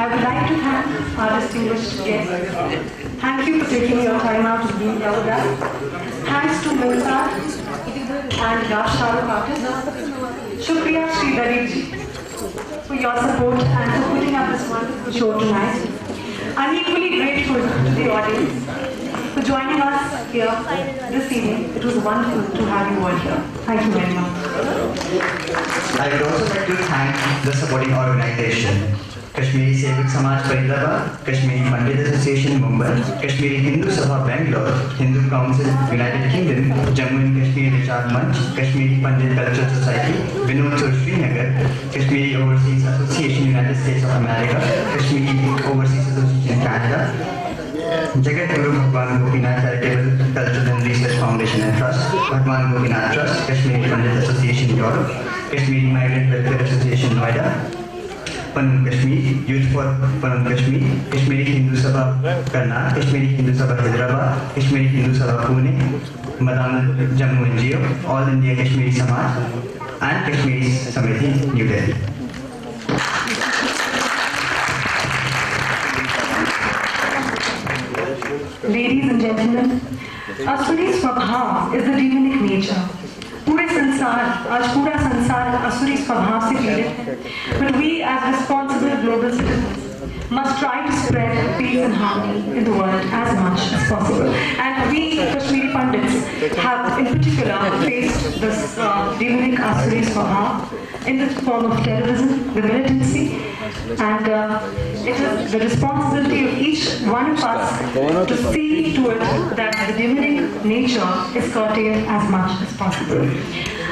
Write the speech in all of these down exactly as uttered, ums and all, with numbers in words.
I would like to thank our distinguished guests. Thank you for taking your time out to be here with us. Thanks to Mumtaz and Raj Shah Rukh Artist. Shukriya Sri Dalip ji for your support and for putting up this wonderful show tonight. I'm equally grateful to the audience for joining us here this evening. It was wonderful to have you all here. Thank you very much. I would also like to thank the supporting organization, Kashmiri Sevak Samaj Faridabad, Kashmiri Pandit Association Mumbai, Kashmiri Hindu Sabha Bangalore, Hindu Council United Kingdom, Jammu and Kashmir Vichar Manch, Kashmiri Pandit Cultural Society, Vinod Sir Srinagar, Kashmiri Overseas Association United States of America, Kashmiri Overseas Association Canada, Jagat Guru Bhagwan Gopinath Charitable Cultural and Research Foundation and Trust, Bhagwan Gopinath Trust, Kashmiri Pandit Association Europe, Kashmiri Migrant Welfare Association Noida, Panam Kashmir, Youth for Panam Kashmir, Kashmiri Hindu Sabha Karnal, Kashmiri Hindu Sabha Hyderabad, Kashmiri Hindu Sabha Pune, Madam Jammu N G O, All India Kashmiri Samaj, and Kashmiri Samiti, New Delhi. Ladies and gentlemen, Asuri Swabhav is the demonic nature. पूरे संसार, आज पूरा संसार असुरी स्वभाव से पीड़ित है, but we as responsible global citizens must try to spread peace and harmony in the world as much as possible. And we Kashmiri Pandits have in particular faced this uh, demonic Asuri Swabhav in the form of terrorism, the militancy, and uh, it is the responsibility of each one of us to see to it that the demonic nature is curtailed as much as possible.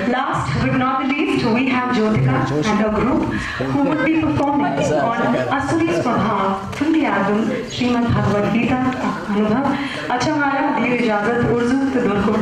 Last but not the least, we have Jyotika and her group who would be performing on Asuri Swabhav from the album Srimad Bhagavad Gita Anubhav. اچھا ہمارا دیر اجازت اردو تو دور کوٹ.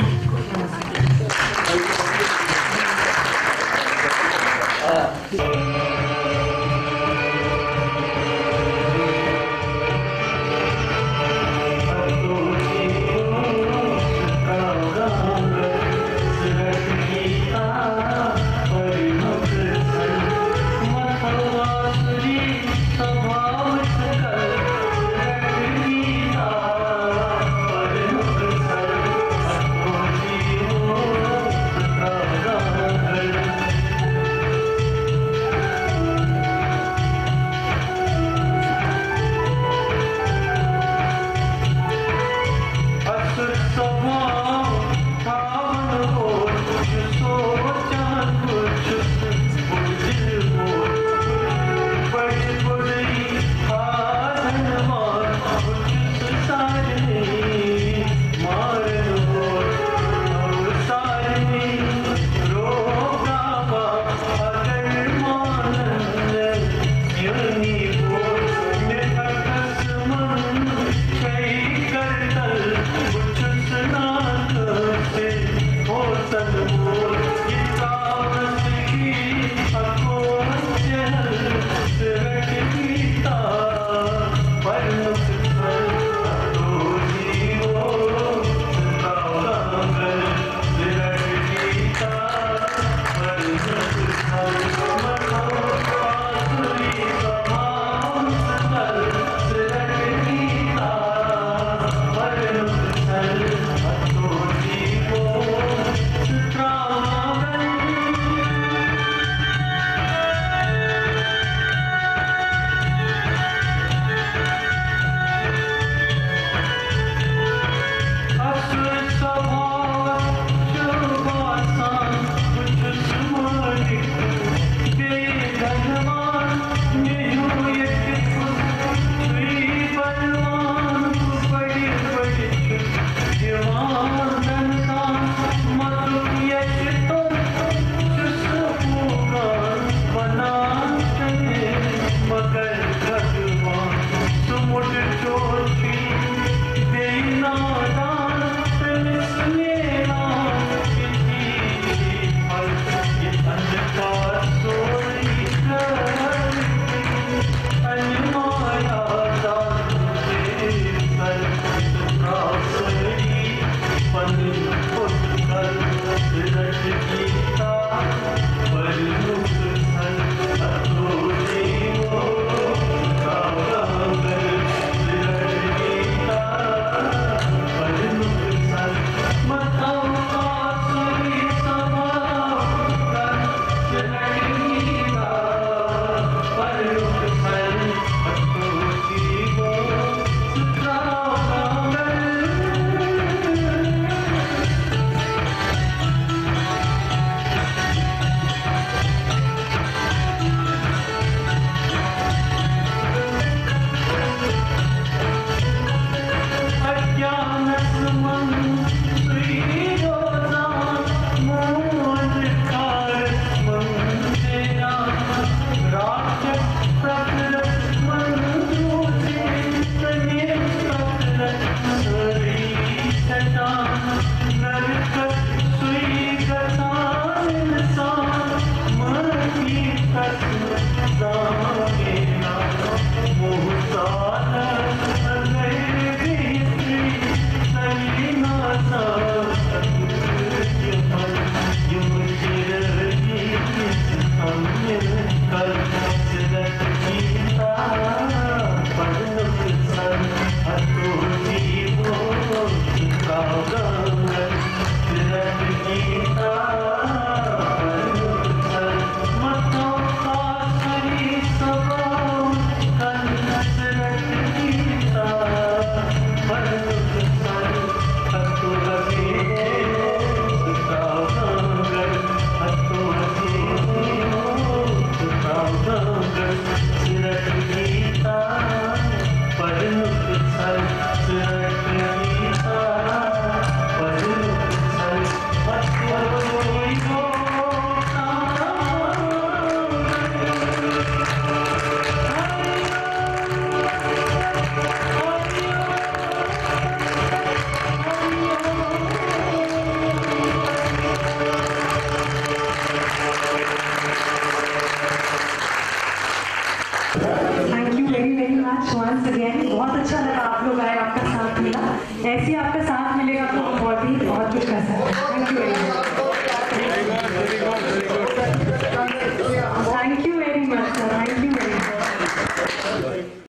Once again, बहुत अच्छा लगा